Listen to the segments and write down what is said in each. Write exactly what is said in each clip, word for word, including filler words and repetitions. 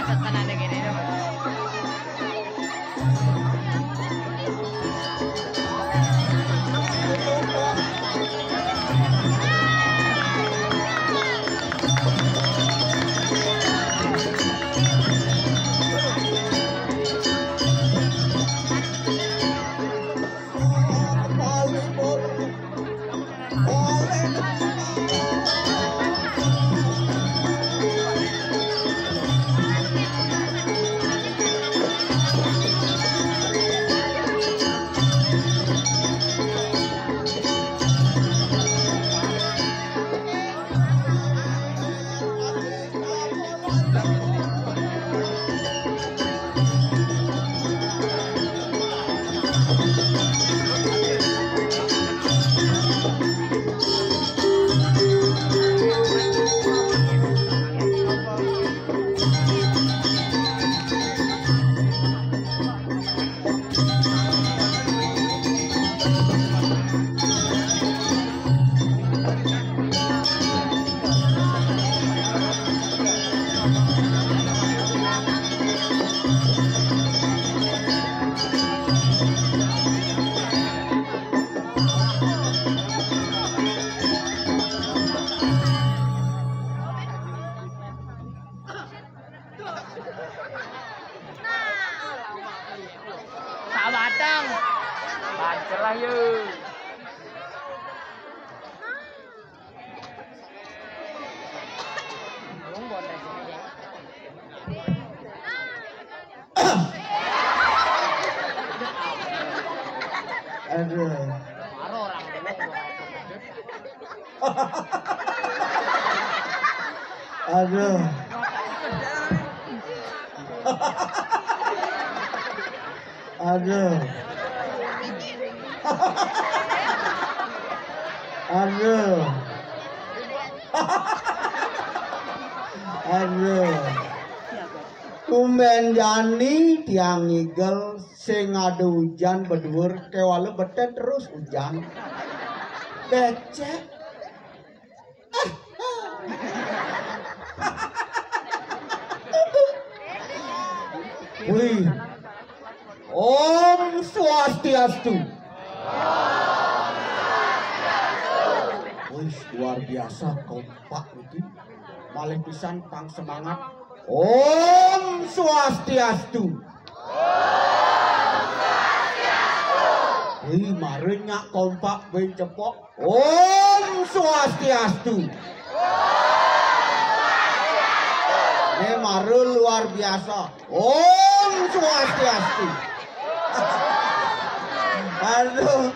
Tekan ada gini dong. Sabatang. Bacalah yuk. Aduh. Aduh. Aduh. Aduh. Aduh. Tumben jani tiang ngigel, sing ada ujan beduur, kewala beten terus ujan. Becek. Wih. Om Swastiastu. Wih, luar biasa kompak itu. Malih pisan pang semangat. Om Swastiastu. Wih, mara nyak kompak ben cepok. Om Swastiastu. Né mara luar biasa. Om Swastiastu. Aduh.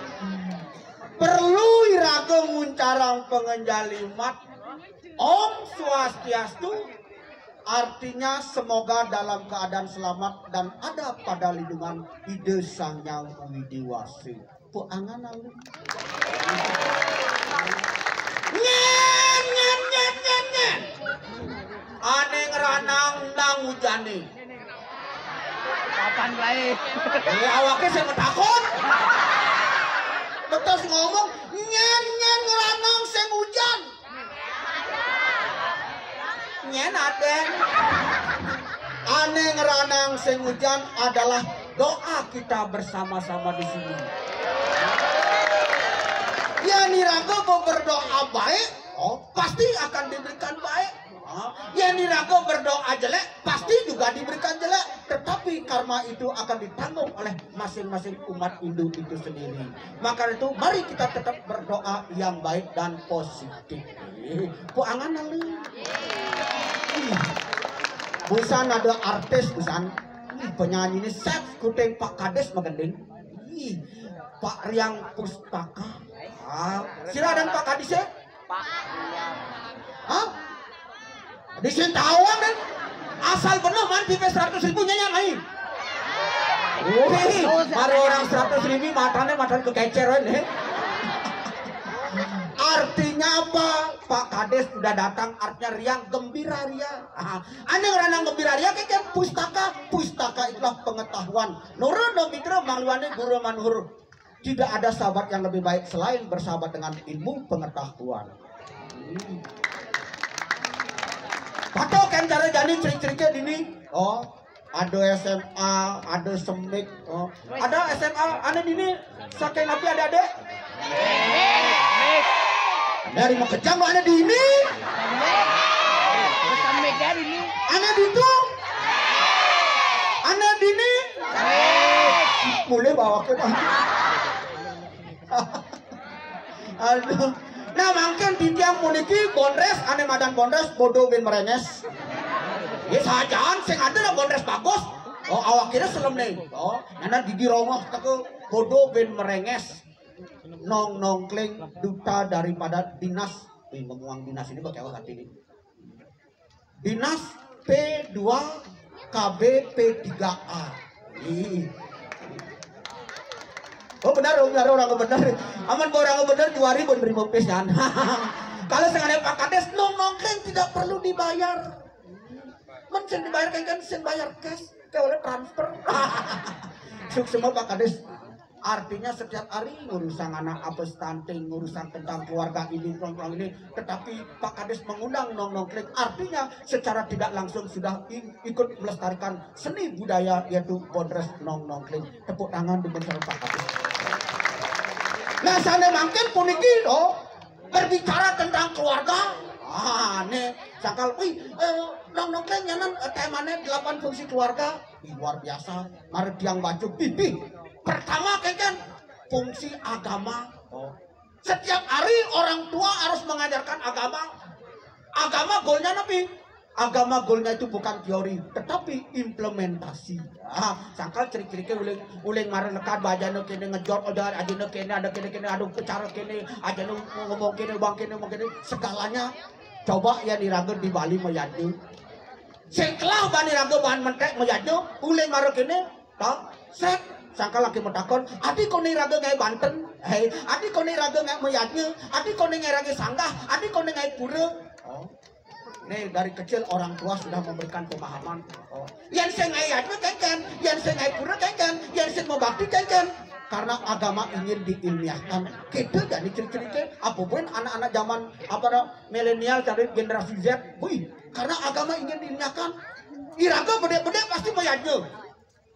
Perlu iraga nguncarang panganjali mat. Om Swastiastu. Artinya semoga dalam keadaan selamat dan ada pada lindungan Ida Sang Hyang Widi Wasa. Puangan lalu. Nyén, nyén, nyén, nyén, nyén. Ané ngranang ndang ujané. Papan baé. Eh, awaké sing matakon. Betus ngomong, nyén, nyén ngranang sing ujan. Nyén Adén. Ané ngranang sing ujan adalah doa kita bersama-sama di sini. Yén iraga berdoa baik, oh, pasti akan diberikan baik. Ah, yén iraga berdoa jelek, pasti juga diberikan jelek. Tetapi karma itu akan ditanggung oleh masing-masing umat Hindu itu sendiri. Maka itu, mari kita tetap berdoa yang baik dan positif. Puangan lalu. Ih, busan ada artis, busan. Ih, penyanyi ini set kuting Pak Kades magending. Ih, Pak Riang Pustaka. Ah, sira dan Pak Kades ya? Hah? Di sini tahu kan? Asal bener man tipe seratus ribu nyanyi lain. Wih, baru orang seratus ribu matanya matanya kekeceran ya. Artinya apa? Pak Kades sudah datang, artinya riang gembira ria. Ah, ané ngranang gembira ria, kéké pustaka. Pustaka itulah pengetahuan. Nurun no mitra mangluane guru manuhur. Tidak ada sahabat yang lebih baik selain bersahabat dengan ilmu pengetahuan. Hmm. Patuh kan cara jani cerik-ceriknya dini. Oh, ada S M A, ada semik. Oh, ada S M A, ané dini, saking napi adik-adik? Dari makejang ané dini. Ané ditu. Ané dini. Mulai bawa ke. Aduh. Nah, mangkin titiang puniki bondrés, ané madan bondrés, bodo bin merengés. Ya sajaan sing ada lah bondrés bagus. Oh, awak kira selem nih. Oh, nana gigi rongoh teke bodo bin merengés. Nong Nongkling, duta daripada dinas. Wih, ngomong dinas ini pakai hati ini. Dinas P dua K B P tiga A. Ih. Oh benar, oh benar, orang benar. Aman bawa orang benar, dua ribu nerima pisan. Kalau sengaja Pak Kades, Nong Nongkling tidak perlu dibayar. Men sing dibayar kan, kan sing bayar cash, kayak oleh transfer. Suksma Pak Kades. Artinya setiap hari ngurusan anak apa stunting, ngurusan tentang keluarga ini, keluarga ini. Tetapi Pak Kades mengundang Nong Nongkling. Artinya secara tidak langsung sudah i- ikut melestarikan seni budaya yaitu bondrés Nong Nongkling. Tepuk tangan demi Pak Kades. Nah, sana mangkin puniki, oh, berbicara tentang keluarga. Ah, nih, sangkal, wih, eh, Nong Nongkling nyanan, eh, temanya delapan fungsi keluarga. Ih, luar biasa. Mari tiang baca. Ih, ih. Pertama, kan, kan, fungsi agama. Oh. Setiap hari orang tua harus mengajarkan agama. Agama goalnya napi? Agama goalnya itu bukan teori, tetapi implementasi. Ah, sangkal cerik-ceriknya uling uling mara lekad bajana kene ngejot, ada ajana kene, ada kene kene, ada upacara kene, ajana ngomong kene, bang kene, bang kene, segalanya. Coba ya niraga di Bali mayadnya. Sing kelah bani raga bahan mentek mayadnya, uling mara kene, tah, set, sangkal lagi matakon, adi kone raga ngai banten, hei, adi kone raga ngai mayadnya, adi kone ngai raga sanggah, adi kone ngai pura. Oh. Nih, dari kecil orang tua sudah memberikan pemahaman. Oh. Yang sing ngai yadnya kengken, yang sing ngai pura kengken, yang sing mau bakti kengken. Karena agama ingin diilmiahkan. Kita jadi cerita-cerita, apa pun anak-anak zaman apa dah, milenial, cari generasi Z, wih, karena agama ingin diilmiahkan. Iraga bedek-bedek pasti mayadnya.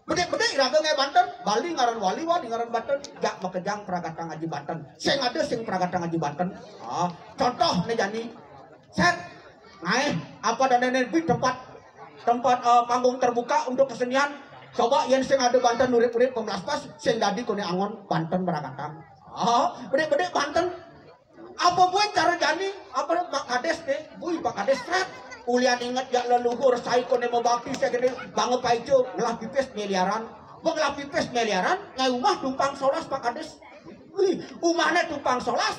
Bedek-bedek iraga ngai banten, Bali ngaran Bali, wah di ngaran banten. Jak makejang peragatan ngaji banten. Sing ada sing peragatan ngaji banten. Ah, contoh nih jani. Set. Ngai, apa dan nenek di tempat tempat eh, panggung terbuka untuk kesenian. Coba yang sing ada banten urip-urip pemelaspas, sing dadi kone angon banten peragatan. Ah, bedek-bedek banten. Apa buin cara jani? Apa Pak Kades deh? Bui Pak Kades seret. Ulian inget jak leluhur, saya kone mau bakti saya gede. Bangun paijo, ngelah pipis miliaran. Ngelah pipis miliaran, ngai umah tumpang solas Pak Kades. Wih, umahnya tumpang solas.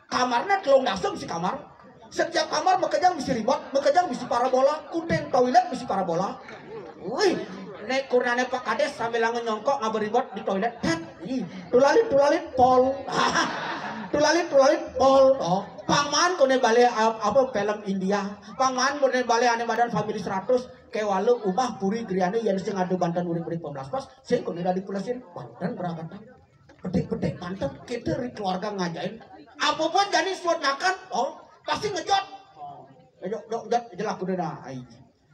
Kamarnya telung dasem si kamar. Setiap kamar makejang bisi remote, makejang bisi parabola, kuting toilet bisi parabola. Wih, nek kurnane Pak Kades sambil langun nyongkok ngaba remote di toilet. Tet, ih, tulalit tulalit pol. Tulalit tulalit pol. Oh, pangman kone bale ap- apa film India. Pangman kone bale ane badan family seratus. Kewala umah puri griane yang sing ada banten urip-urip pembelas pas, sing kone dari pulesin banten berangkatan. Petik-petik banten kita dari keluarga ngajain. Apa pun jadi suat makan, oh, pasti ngejot. Oh, ngejot, ngejot, ngejot, jelak udah dah. Ai.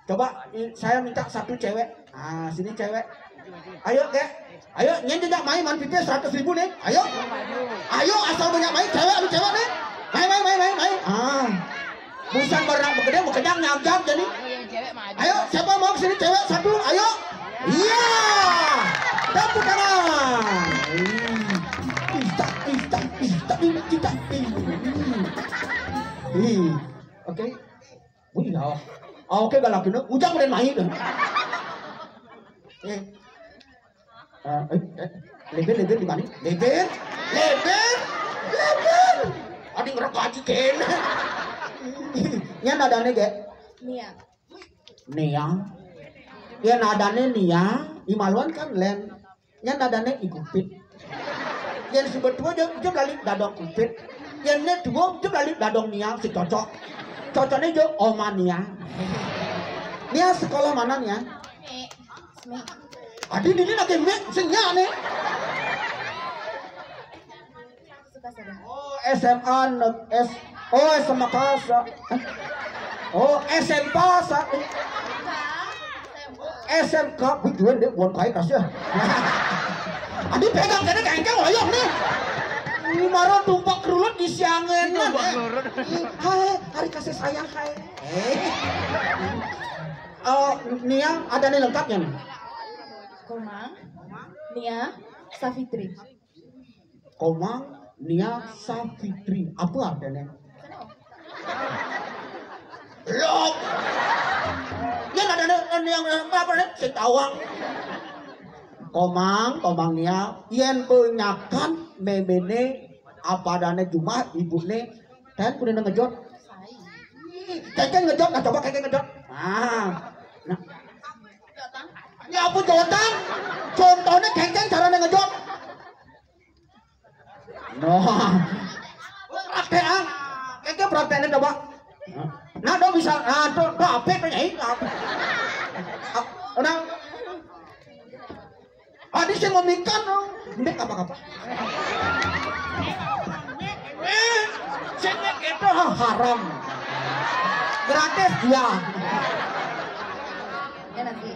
Coba i- saya minta satu cewek. Ah, sini cewek. Ayo, Kek. Ayo, nyen jejak mai man pipis seratus ribu nih. Ayo. Ayo, asal banyak mai cewek lu cewek nih. Mai, mai, mai, mai, mai. Ah. Busan baru nak begede mau kenyang nyagap jadi. Ayo, siapa mau ke sini cewek satu? Ayo. Iya. Tepuk tangan. Ih, tak, ih, tak, ih, tak, ih, tak, ih. Ih. Oke. Wih, ya. Ah, oke, galak ini. Ujang udah main. Eh. Eh, eh, eh. Leber, leber di mana? Leber? Leber? Leber? Adi ngerok aja kena. Nya nadane, Gek? Nia. Nia. Ya nadane Nia, imaluan kan len. Nya nadane igupit. Yang sudah tua jam, jam lali dadong kupit. Yang ne tua jam lali dadong Nia si cocok. Cocoknya jo oma Nia. Nia sekolah mana Nia? Adi ini lagi mek sing nya nih. Oh, S M A neg- S Oh, S M K sa- eh? Oh, S M K sa- S M K, wih, jual deh, bukan kain kasih. Adi pegang kene kengkeng, ayo nih. Ini maro tumpak kerulut di siangan. Hai, hari kasih sayang, hai. Eh. Oh, Nia, ada nih lengkapnya nih. Komang, Nia, Safitri. Komang, Nia, Safitri. Apa artinya? Lok. Yang ada nih, yang, yang, yang apa nih? Si tawang. Komang, Komang Nia, yen banyakan memene apa adane jumah ibune, ten kudu ngejot. Kengkeng ngejot, nah coba kengkeng ngejot. Nah. Nah. Ya apa jotan? Contohnya kengkeng caranya ngejot. Nah. Praktekan. Kengkeng praktekin coba. Nah, do bisa, ah, do, do apa itu, Nyai? Ah, nah. Adi sing ngomongkan, dong. Ndek apa-apa. Eh, sing itu, ah, haram. Gratis, ya. Ya, nasi.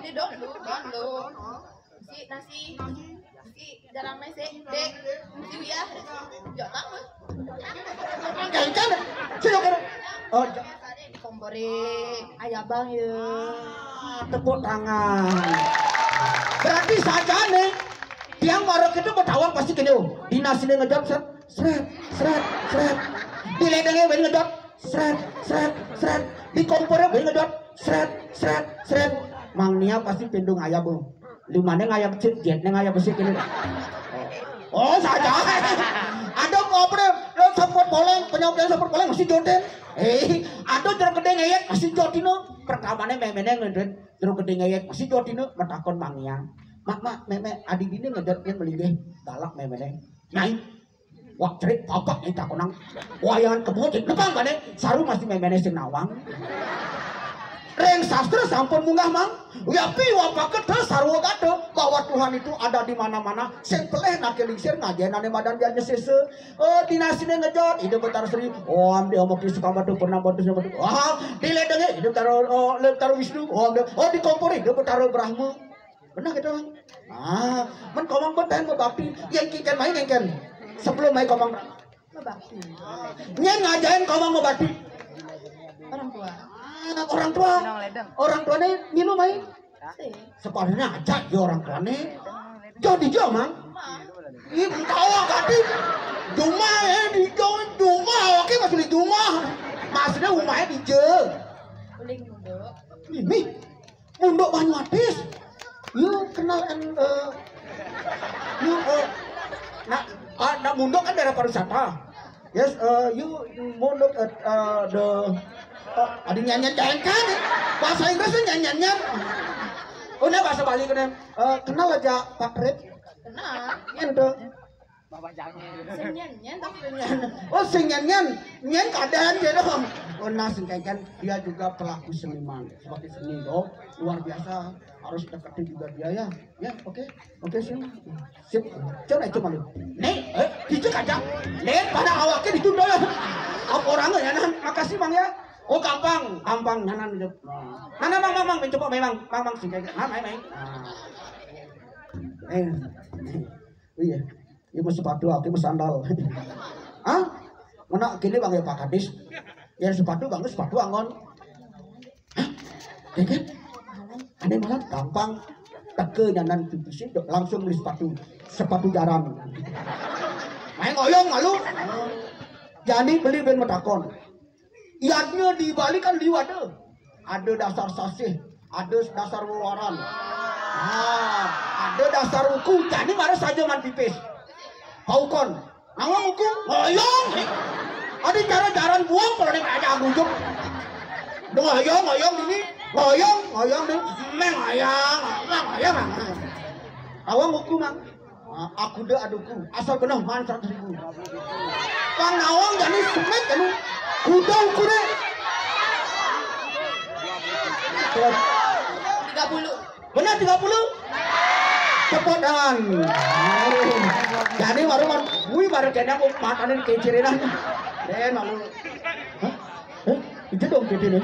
Ini dong, dong, dong. Nasi, nasi. Nasi, dalam nasi, dek. Nasi, ya. Jok, apa? Kan, kan, sih, oke. Oh, ja- Kompore, ayah bang ya. Ah, tepuk tangan. Berarti saja nih, tiang warok itu bertawang pasti gini, oh, di nasi ngejot, seret, seret, seret, seret. Di ledengnya beli ngejot, seret, seret, seret. Di kompornya beli ngejot, seret, seret, seret. Mang Nia pasti pindung ayah, bu. Limane ngayab cit, jetne ngayab besi kene. Oh, saja. Ada apa, lo sempet boleng, penyampian sempet boleng, mesti joten. Eh, ada jeruk gede ngeyet, mesti jotino. Pertamane memene ngedon, jeruk gede ngeyet, mesti jotino, metakon mangian. Mak, mak, meme, adi dini ngedot, yen melinggih, galak memene. Nyai, wah, cerik, bapak, nyai takonang. Wayangan kebut, nepang bane, saru masih memene sing nawang. Ring sastra sampun munggah, Mang. Yapi wapaketa sarwa gata bahwa Tuhan itu ada di mana-mana. Sing peleh nake lingsir ngajenane madan janya sesa. Oh, dinasine ngejot, Ida Betara Sri. Om di omok di Sukamadu pernah bantu sama. Wah, di ledenge Ida Betara, oh, Ida Betara Wisnu. Om di, oh, di kompor Ida Betara Brahma. Benar gitu, Mang. Ah, men komang beten mau bakti. Yang kiken main yang ken. Sebelum main komang Bakti. Nyen ngajain kau mau bakti. Orang tua. Ah, orang tua. Orang tuanya minum ai. Sih. Sebenarnya aja ya orang tuanya. Jadi dia, Mang. Mang. Ih, tahu kati. Cuma ya di jauh cuma, oke, masih di cuma. Maksudnya rumahnya di je. Uling muda. Ini. Munduk Banyumatis. You kenal and, eh, you, eh, nak, ah, nak Munduk kan daerah pariwisata. Yes, eh, you Munduk, eh, eh, the, oh, ada nyanyian jangan kan? Bahasa Inggris tuh nyanyiannya. Oh, ini bahasa Bali kena. Eh, kenal aja Pak Red. Kenal. Yang the Bapak Jangin. Sing nyen, nyen tak sing nyen. Oh, sing nyen, nyen. Nyen kadang dia dong. Oh, nah, sing kan dia juga pelaku seniman. Seperti seni, dong. Luar biasa. Harus deketin juga dia, ya. Ya, oke. Oke, sip. Sip. Coba itu malu. Nih, eh, itu kadang. Nih, pada awaknya ditunda, ya. Apa orangnya, ya, nah? Makasih, Bang, ya. Oh, gampang, gampang, nyanan, gitu. Mana, Mang, Mang, Mang, coba, Mang, Mang, Mang, sing kan. Nah, main, main. Nah. Eh, eh. Iya. Iya, mau sepatu, aku mau sandal. Hah? Mana gini, Bang, ya, Pak Kadis? Ya, sepatu, Bang, sepatu angon. Hah? Ya kan? Aneh malah gampang. Teke nyanan pipis itu langsung beli sepatu. Sepatu jaran. Main ngoyong malu. Jadi beli ben metakon. Yadnya di Bali kan liu ada. Ada dasar sasih, ada dasar wewaran. Nah, ada dasar uku. Jadi mara saja man pipis. Paukon. Nawang uku, ngoyong. Ada cara jaran buang kalau dia aja gujuk. Ngoyong, ngoyong ini, ngoyong, ngoyong ini. Meng ayang, meng ayang. Nawang uku, Mang. Ah, aku deh aduku, asal benar man seratus ribu. Pang nawang jadi semet kan. Kuda uku deh. Tiga puluh. Benar tiga puluh? Cepetan. Jadi baru man, wih, baru kena aku matanin kecirin. Deh, malu. Hah? Eh, itu dong gede nih.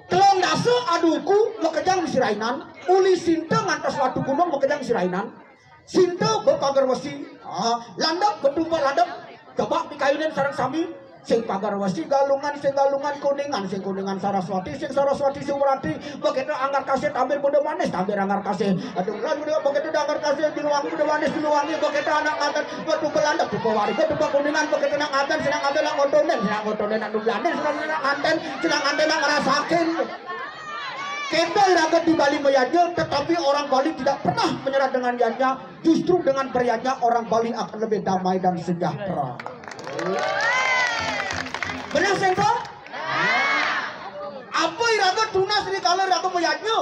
Telung dasa aduku makejang Sirainan, uli Sinta ngantos Watugunung makejang Sirainan. Sinta bepager wesi, ah, landep betumpek landep. Coba pikayunin sareng sami. Sing pager wesi Galungan, sing Galungan Kuningan, sing Kuningan Saraswati, sing Saraswati Sumerati. Begitu Anggar Kasih, Tambir Buda Manis, Tambir Anggar Kasih. Aduh, lan begitu, begitu Anggar Kasih, Biluwangi Buda Manis, Biluwangi. Begitu anak nganten, betumpek landep, betumpek wari, betumpek Kuningan. Begitu nak nganten, senang nganten, nak ngotonin, senang ngotonin, nak nublanin, senang nganten, senang nganten, nak ngerasakin. Kita rakyat di Bali meyadnya, tetapi orang Bali tidak pernah menyerah dengan yadnya. Justru dengan beryadnya orang Bali akan lebih damai dan sejahtera. Benar, Sengko? Apa iraga tunas rikala iraga meyadnya?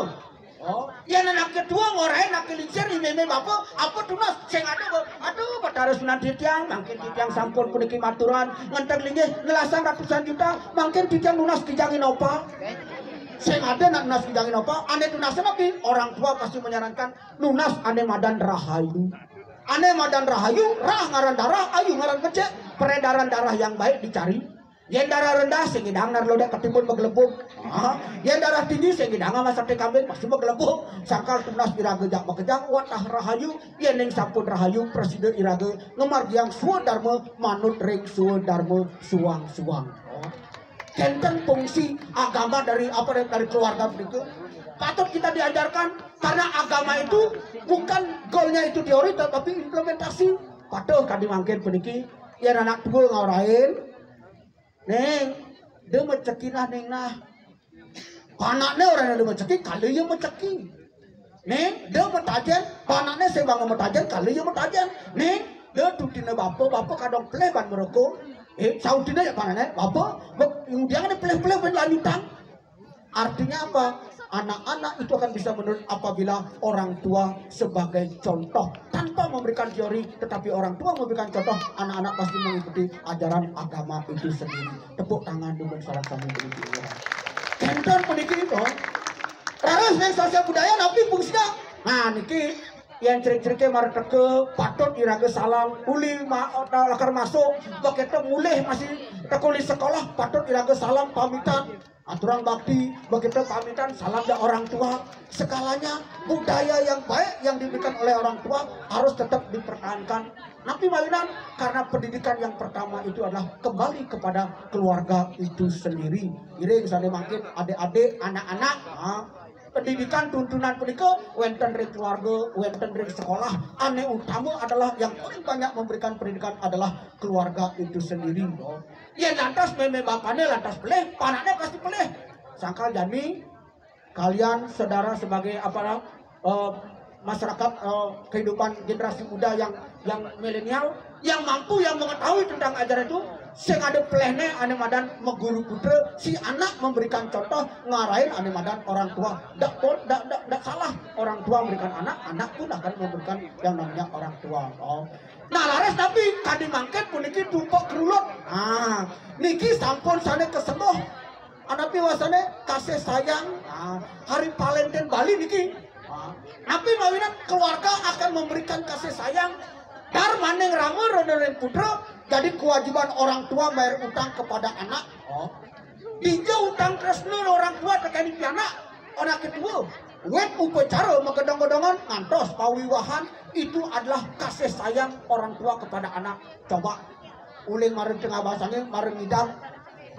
Oh, ya, anak ketua ngorahin, anak kelingsir, imeme bapa, apa tunas? Sing ada, aduh, Batara Sunan titiang, mangkin titiang sampun puniki maturan, ngenteg linggih, nelasang ratusan juta, mangkin titiang nunas kijangin apa? Sing ada nak nunas kijangin apa? Ane tunas napi? Orang tua pasti menyarankan nunas ane madan rahayu. Ane madan rahayu, rah ngaran darah, ayu ngaran becik, peredaran darah yang baik dicari. Yen darah rendah, sing ngidang nar lodek ketimun magelebug. Ah, yen darah tinggi, sing ngidang ama sate kambing pasti magelebug. Sangkal tunas iraga jak makejang, watah rahayu, yen ning sampun rahayu, prasida iraga ngamargiang swadarma manut ring swadarma suang-suang. Kenten fungsi agama dari apa, dari keluarga begitu. Patut kita diajarkan karena agama itu bukan goalnya itu teori tetapi implementasi. Patuh kadi mangkin puniki, yen anak tua ngaurain, Ning, da maceki nah, Ning, nah. Panakne orahina da maceki, kala ia maceki. Ning, da matajen, panakne sing banga matajen, kala ia matajen. Ning, da tutinne bapa, bapa kadung pelih ban meroko. Eh, sautinne ya panakne, bapa, ngudiang ne pelih-pelih ban lanjutan. Artinya apa? Anak-anak itu akan bisa menurut apabila orang tua sebagai contoh. Tanpa memberikan teori, tetapi orang tua memberikan contoh, anak-anak pasti mengikuti ajaran agama itu sendiri. Tepuk tangan dulu salah satu dulu. Kenten puniki to. Terus ning sosial budaya napi fungsina? Nah, niki yen cerik-cerike mara teka patut iraga salam uli ma-, lakar masuk, begitu mulih masih teka uli sekolah patut iraga salam pamitan. Aturang bakti, begitu pamitan, salam dari orang tua. Segalanya budaya yang baik yang diberikan oleh orang tua harus tetap dipertahankan. Napi mawinan? Karena pendidikan yang pertama itu adalah kembali kepada keluarga itu sendiri. Iring sane mangkin adik-adik, anak-anak, ha, pendidikan tuntunan punika wenten ring keluarga, wenten ring sekolah. Ane utama adalah yang paling banyak memberikan pendidikan adalah keluarga itu sendiri. Yen lantas meme bapane lantas pelih, panakne pasti pelih. Sangkal jani kalian saudara sebagai apa, eh, masyarakat, eh, kehidupan generasi muda yang yang milenial, yang mampu, yang mengetahui tentang ajaran itu, sing ada pelihne ane madan meguru putra, si anak memberikan contoh ngarahin ane madan orang tua. Ndak pol-, ndak, ndak, ndak salah orang tua memberikan anak, anak pun akan memberikan yang namanya orang tua. Oh. Nah, laras tapi kadi mangkin puniki tumpek kerulut. Ah, niki sampun sane kesembuh. Anapi wasane kasih sayang. Ah, hari Valentine Bali niki. Ah, napi mawinan keluarga akan memberikan kasih sayang. Darmaning rama rena ring putra, jadi kewajiban orang tua bayar utang kepada anak. Oh. Dija utang tresna orang tua tekani pianak, anak kedua. Wit upacara makedong-kedongan ngantos pawiwahan itu adalah kasih sayang orang tua kepada anak. Coba uling mara tengah basane, mara ngidam,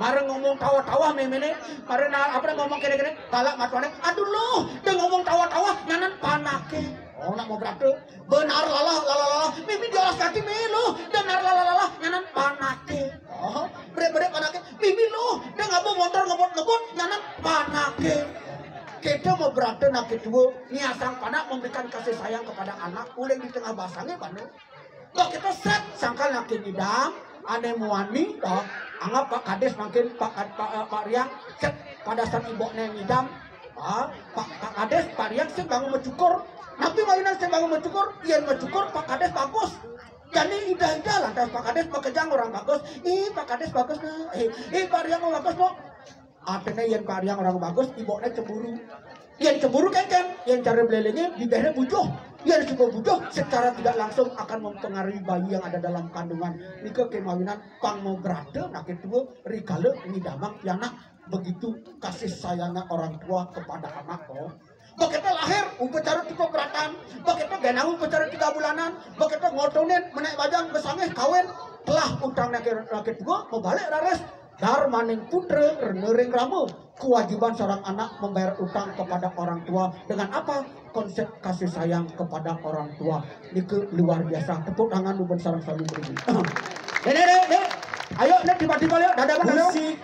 mara ngomong tawah-tawah memene, mara na-, apa ngomong kene-kene, galak matuane, "Aduh loh, dia ngomong tawah-tawah, nyanan panake." Oh, nak mau berapa? Benar lalah, lalah, lalah, mimi diolas kaki melo, benar lalah, lalah, nyanan panake. Oh, bere-bere panake, mimi loh, dia ngabo motor ngebut-ngebut, nyanan panake. Kita mau berada nak kedua, niasang panak memberikan kasih sayang kepada anak, uling di tengah basangnya mana. Bah kita set sangkal nak ngidam, ane muani, bah. Anggap Pak Kades mungkin Pak Pak, Pak Riang, set pada saat ibokne ngidam, ah, Pak, Pak Kades, Pak Riang set bangun mencukur. Napi mainan set bangun mencukur, yen mencukur Pak Kades bagus. Jadi idah-idah lantas Pak Kades makejang orang bagus. Ih, Pak Kades bagus nah. Eh, eh Pak Riang mau bagus mau. Artinya yen Pak Riang orang bagus, iboknya cemburu. Yen cemburu kan kan, yen cara belelengnya bibirnya bujuh. Yen suka bujuh, secara tidak langsung akan mempengaruhi bayi yang ada dalam kandungan. Nika kemawinan pang mau berada nak kedua rikala ngidamang pianak. Begitu kasih sayangnya orang tua kepada anak, oh. Begitu lahir, upacara tiga beratan. Begitu genang, upacara tiga bulanan. Begitu ngotonin, menaik bajang, besangih, kawin. Telah utang nak kedua, mau balik raris. Darmaning putra, renering rama. Kewajiban seorang anak membayar utang kepada orang tua. Dengan apa? Konsep kasih sayang kepada orang tua. Nika luar biasa. Tepuk tangan buat sareng sami mriki. Nek, nek, nek, nek. Ayo, nek, tiba-tiba, yuk. Dadah, dadah. Musik.